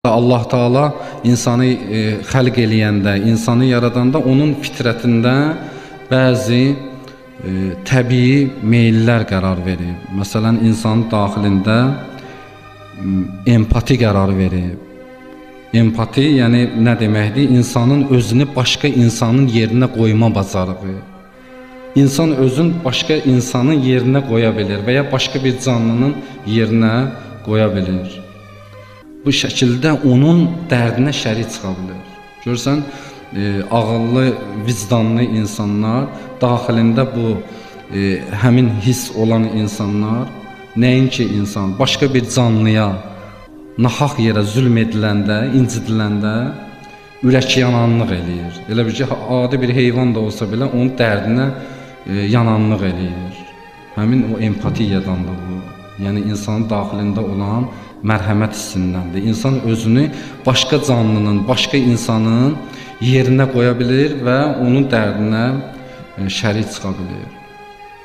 Allah Taala insanı xəlq eləyəndə, insanı yaradanda onun fitrətində bəzi təbii meyllər qərar verib. Məsələn, insanın daxilində empati qərar verib. Empati, yəni nə deməkdir? İnsanın özünü başqa insanın yerinə qoyma bacarığı. İnsan özünü başqa insanın yerinə qoya bilir və ya başqa bir canlının yerinə qoya bilir. Bu şəkildə onun dərdinə şərik çıxa bilir. Görürsən, ağıllı, vicdanlı insanlar, daxilində bu həmin hiss olan insanlar, nəinki insan, başqa bir canlıya nahaq yerə zülm ediləndə, incidiləndə ürək yananlıq eləyir. Elə bir ki, adi bir heyvan da olsa belə onun dərdinə yananlıq eləyir. Həmin o empatiyadandır bu. Yəni insanın daxilində olan mərhəmət hissindəndir. İnsan özünü başqa canlının, başqa insanın yerinə qoya bilir və onun dərdinə şərik çıxa bilir.